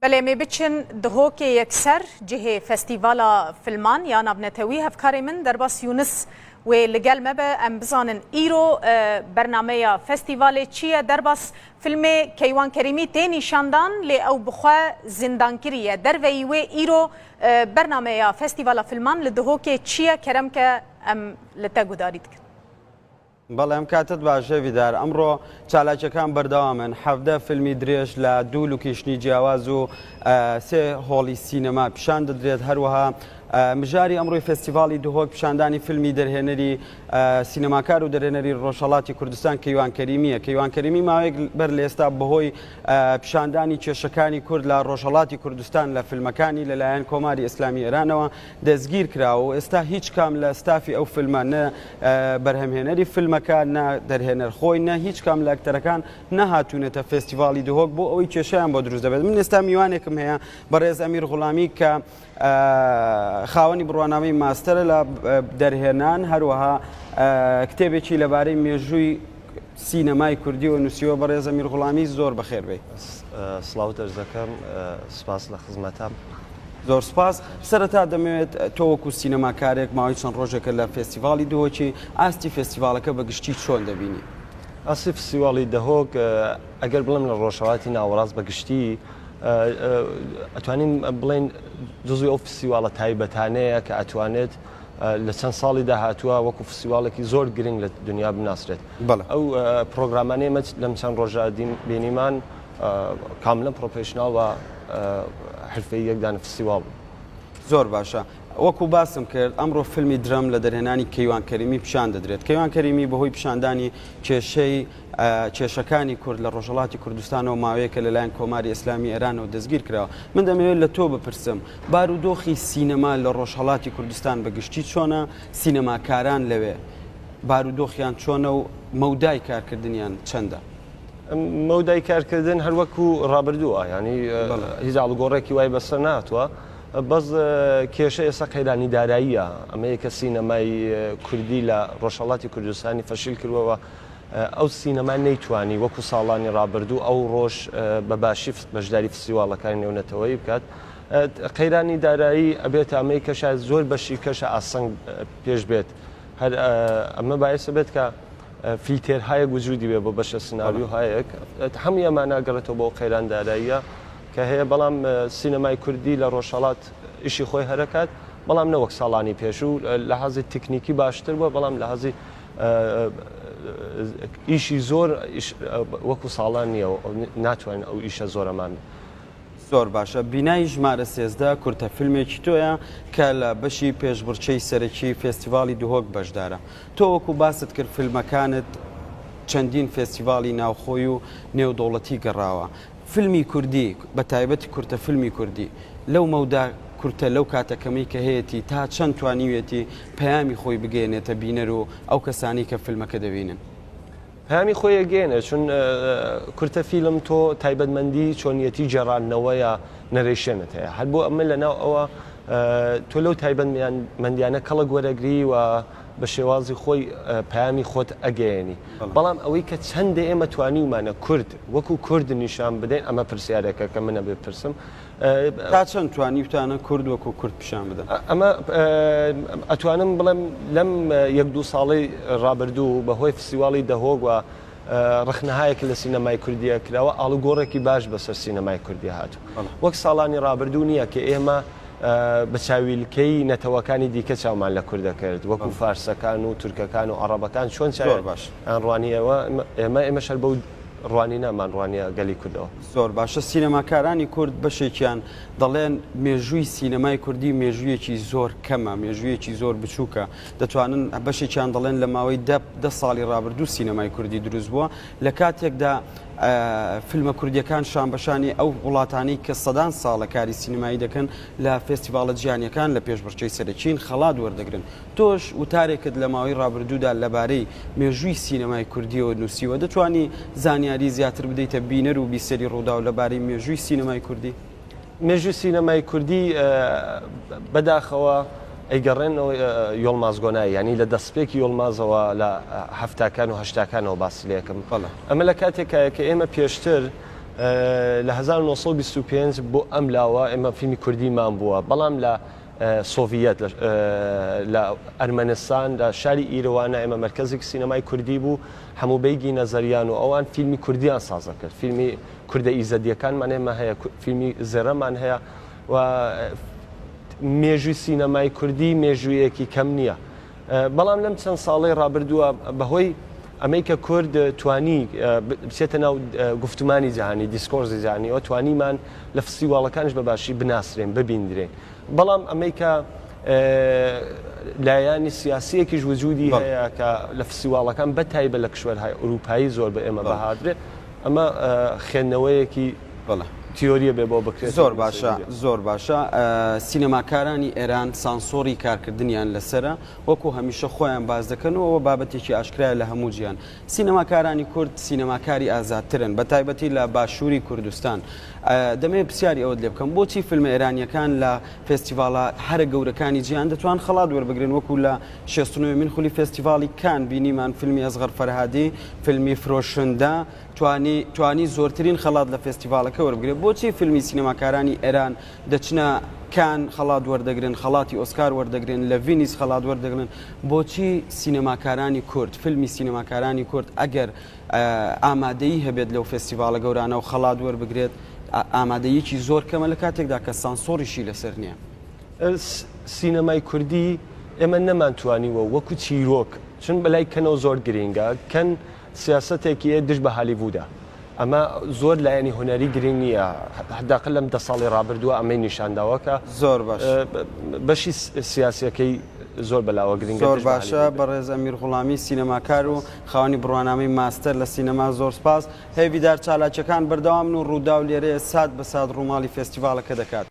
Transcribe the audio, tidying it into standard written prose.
Belê em ê biçin Dihokê yekser cihê Festîvala Filman ya Navnetewî. Hevkarê min Derbas Yûnis wê li gel me be. Em bizanin îro bernameya festîvalê çi ye. Derbas filmê Keywan Kerîmî tê nîşandan lê ew bi xwe zindankirî ye. Derveyî wê îro bernameya Festîvala Filman li Dihokê çi ye? Kerem ke em li te guhdarî dikin. بەڵێ ئەم کاتەت باش هێڤیدار، ئەمڕۆ چالاکیەکان بەردەوامن، 17 فیلمی درێژ لە دوو لوکیشنی جیاواز و سێ هۆڵی سینەما پیشان دەدرێت، هەروەها مژاری ئەمڕۆی فێستیڤاڵی دهۆک پیشاندانی فیلمی دەرهێنەری سینەماکار و دەرهێنەری ڕۆژهەڵاتی کوردستان کەیوان کەریمیە. کەیوان کەریمی ماوەیەک بەر لە ئێستا بەهۆی پیشاندانی کێشەکانی کورد لە ڕۆژهەڵاتی کوردستان لە فیلمەکانی لەلایەن کۆماری ئیسلامی ئێرانەوە دەستگیر کراوە و ئێستا هیچ کام لە ستافی ئەو فیلمە نە بەرهەمهێنەری فیلمەکە نە دەرهێنەر خۆی نە هیچ کام لە ئەکتەرەکان نەهاتوونەتە فێستیڤاڵی دهۆک بۆ ئەوەی کێشەیان بۆ دروست دەبێت. من ئێستا میوانێکم هەیە بەڕێز ئەمیر غوڵامی کە خاوەنی بڕوانامەی ماستەرە لە دەرهێنان، هەروەها کتێبێکی لەبارەی مێژووی سینەمای کوردیەوە نووسیوە. بەڕێز ئەمیر غوڵامی زۆر بەخێر بێی. سڵاوت ئەرز دەکەم، سپاس لە خزمەتام. زۆر سپاس. سەرەتا دەمەوێت تۆ وەکو سینەماکارێک ماوەی چەند ڕۆژێکە لە فێستیڤاڵی دهۆکی، ئاستی فێستیڤاڵەکە بە گشتی چۆن دەبینی؟ ئاستی فستیواڵی دهۆک ئەگەر بڵێم لە ڕۆژهەڵاتی ناوەڕاست بە گشتی ئەتوانین بڵێین جزوی ئەو فستیواڵە تایبەتانەیە کە ئەتوانێت لە چەند ساڵی داهاتووە وەکو فستیواڵێکی زۆر گرنگ لە دنیا بناسرێت. ئەو پرۆگرامانەی ئێمە لەم چەند ڕۆژە بینیمان کاملا پرۆفێشناڵ و حرفەیی یەکدان فستیواڵ بوو. زۆر باشە. وەکو باسم کرد ئەمڕۆ فیلمی درەم لە دەرهێنانی کەیوان کەریمی پیشان دەدرێت. کەیوان کەریمی بەهۆی پیشاندانی کێشەی کێشەکانی کورد لە ڕۆژهەڵاتی کوردستانەوە ماوەیەکە لەلایەن کۆماری ئیسلامی ئێرانەوە دەستگیر کراوە. من دەمەوێت لە تۆ بپرسم بارودۆخی سینەما لە ڕۆژهەڵاتی کوردستان بە گشتی چۆنە؟ سینەماکاران لەوێ بارودۆخیان چۆنە و مەودای کارکردنیان چەندە؟ مەودای کارکردن هەر وەکو ڕابردووە، یانی هیچ ئاڵوگۆڕێکی وای بەسەر نەهاتووە، بەس کێشە ئێستا قەیرانی داراییە، ئەمەیە کە سینەمای کوردی لە ڕۆژهەڵاتی کوردستانی فەشیل کردووە و ئەو سینەما نەیتوانی وەکو ساڵانی ڕابردوو ئەو ڕۆژ بە باشی بەشداری فستیواڵەکانی نێونەتەوەیی بکات. قەیرانی دارایی ئەبێتە ئەمەی کە شاید زۆر بەشی کەشە ئاسەنگ پێش بێت، هەر ئەمە باعیس ئەبێت کە فیلتێرهایەک وجودی بێ بۆ بەشە سناریۆهایەک، هەمووی ئەمانە ئەگەڕێتەوە بۆ ئەو قەیران داراییە کە هەیە، بەڵام سینەمای کوردی لە ڕۆژهەڵات ئیشی خۆی هەرەکات، بەڵام نەوەک ساڵانی پێشوو لە حازی تکنیکی باشتر بووە، بەڵام لە حازی ئیشی زۆر وەکو ساڵان نییە و ناتوانین ئەو ئیشە زۆرەمان. زۆر باشە. بینای ژمارە 13 کورتە فیلمێکی تۆیە کە لە بەشی پێشبڕکێی سەرەکی فێستیڤاڵی دهۆک بەشدارە. تۆ وەکو باست کرد فیلمەکانت چەندین فێستیڤاڵی ناوخۆی و نێودەوڵەتی گەڕاوە. فیلمی کوردی بە تایبەتی کورتە فیلمی کوردی لەو مەودا کورتە لەو کاتە کەمەی کە هەیەتی تا چەند توانیویەتی پەیامی خۆی بگەیەنێتە بینەر و ئەو کەسانەی کە فیلمەکە دەبینن؟ پەیامی خۆی ئەگەیەنێت چون کورتە فیلم تۆ تایبەتمەندی چۆنیەتی گێڕاندنەوەیە نەرەیشێنت هەیە هەر بۆ ئەمە لەناو ئەوە تۆ لەو تایبەتمەندیانە کەڵک وەرەگری و بە شێوازی خۆی پەیامی خۆت ئەگەیەنی بەڵام ئەوەی کە چەندە ئێمە توانیومانە کورد وەکو کورد نیشان بدەین ئەمە پرسیارێکە کە من ئەبێ بپرسم. تا چەند توانیوتانە کورد وەکو کورد پیشان بدەن؟ ئەمە ئەتوانم بڵێم لەم یەک دوو ساڵەی ڕابردوو بە هۆی فستیواڵی دهۆک و ڕەخنەهایەک لە سینەمای کوردیە کراوە ئاڵوگۆڕێکی باش بەسەر سینەمای کوردی هاتوو وەک ساڵانی ڕابردوو نییە کە ئێمە بە چاویلکەی نەتەوەکانی دیکە چاومان لە کورد دەکرد وەکو فارسەکان و تورکەکان و عەڕەبەکان چۆن چاویان ڕوانیەوە ئێمە ئێمەش هەر بەو ڕوانینەمان ڕوانیە گەلی کوردەوە. زۆر باشە سینەماکارانی کورد بەشێکیان دەڵێن مێژووی سینەمای کوردی مێژوویەکی زۆر کەمە مێژوویەکی زۆر بچووکە دەتوانن بەشێکیان دەڵێن لە ماوەی دە دە ساڵی ڕابردوو سینەمای کوردی دروست بووە لە کاتێکدا فیلمە کوردیەکان شانبەشانی ئەو وڵاتانەی کە سەدان ساڵە کاری سینەمایی دەکەن لە فێستیڤاڵە جیهانیەکان لە پێشبڕکێی سەرەکین خەڵات وەردەگرن تۆش وتارێکت لە ماوەی ڕابردوودا لەبارەی مێژووی سینەمای کوردییەوە نووسیوە، دەتوانی زانیاری زیاتر بدەیتە بینەر و بیسەری ڕووداو لەبارەی مێژووی سینەمای کوردی؟ مێژووی سینەمای کوردی بەداخەوە ئەیگەڕێنەوە یۆڵماز گۆنای، یانی لە دەستپێکی یۆڵمازەوە لە هەفتاکان و هەشتاکانەوە باسی لێ ئەکەم. ئەمە لە کاتێکایە کە ئێمە پێشتر. لە 1925 بۆ ئەم لاوە ئێمە فیلمی کوردیمان بووە، بەڵام لە سۆڤیەت، لە ئەرمەنستان، لە شاری ئیرەوانە ئێمە مەرکەزێکی سینەمای کوردی بوو، حەموو بەیگی نەزەریان و ئەوان فیلمی کوردیان سازە کرد، فیلمی کوردە ئیزەدییەکانمان ئێمە هەیە، فیلمی زێرەمان هەیە و مێژووی سینەمای کوردی مێژوویەکی کەم نییە. بەڵام لەم چەند ساڵەی ڕابردووە بەهۆی ئەمەی کە کورد توانی بچێتە ناو گفتومانی جیهانی، discourse ی جیهانیەوە، توانیمان لە فستیواڵەکانیش بە باشی بناسرێن، ببیندرێن. بەڵام ئەمەی کە لایەنی سیاسیەکیش وجودی هەیە کە لە فستیواڵەکان بە تایبەت لە کشوەرهای ئورووپایی زۆر بە ئێمە بەهادرێ، ئەمە خوێندنەوەیەکی تیۆریە بێ بۆ بکرێت. زۆر باشە زۆر باشە سینەماکارانی ئێران سانسۆڕی کارکردنیان لەسەرە وەکو هەمیشە خۆیان باس دەکەن و ئەوە بابەتێکی ئاشکرایە لە هەموو جیهان سینەماکارانی کورد سینەماکاری ئازادترن بە تایبەتی لە باشووری کوردستان دەمەوێت پرسیاری ئەوەت لێ بکەم بۆچی فیلمە ئێرانیەکان لە فێستیڤاڵە هەرە گەورەکانی جیهان دەتوان خەڵات وەربگرن وەکو لە شێستنەوەمین خولی فێستیڤاڵی کان بینیمان فیلمی ئەسغەر فەرهادی فیلمی فرۆشندە توانی توانی زۆرترین خەڵات لە فێستیڤاڵەکە وەربگرێت بۆچی فیلمی سینەماکارانی ئێران دەچنە کان خەڵات وەردەگرن خەڵاتی ئۆسکار وەردەگرن لە ڤینیس خەڵات وەردەگرن بۆچی سینەماکارانی کورد فیلمی سینەماکارانی کورد ئەگەر ئامادەیی هەبێت لەو فێستیڤاڵە گەورانە و خەڵات وەربگرێت ئامادەیەکی زۆر کەمە لە کاتێکدا کە سانسۆڕیشی لەسەر نییە. سینەمای کوردی ئێمە نەمانتوانیوە وەکو چیرۆک چون بەلای کەنەوە زۆر گرینگە کەن سیاسەتێکی دژ بە هالیڤوودە. ئەمە زۆر لایەنی هونەری گرینگ نییە، حداقل لەم دە ساڵی ڕابردووە ئەمەی نیشان داوە کە زۆر باش. بەشی سیاسیەکەی زۆر بەلاوە گرینگە زۆر دژ بە باشە هالیڤوود. بەڕێز ئەمیر غوڵامی سینەماکار و خاوەنی بڕوانامەی ماستەر لە سینەما زۆر سپاس. هێڤیدار چالاکیەکان بەردەوامن و ڕووداو لێرەیە سات بە سات ڕووماڵی فێستیڤاڵەکە دەکات.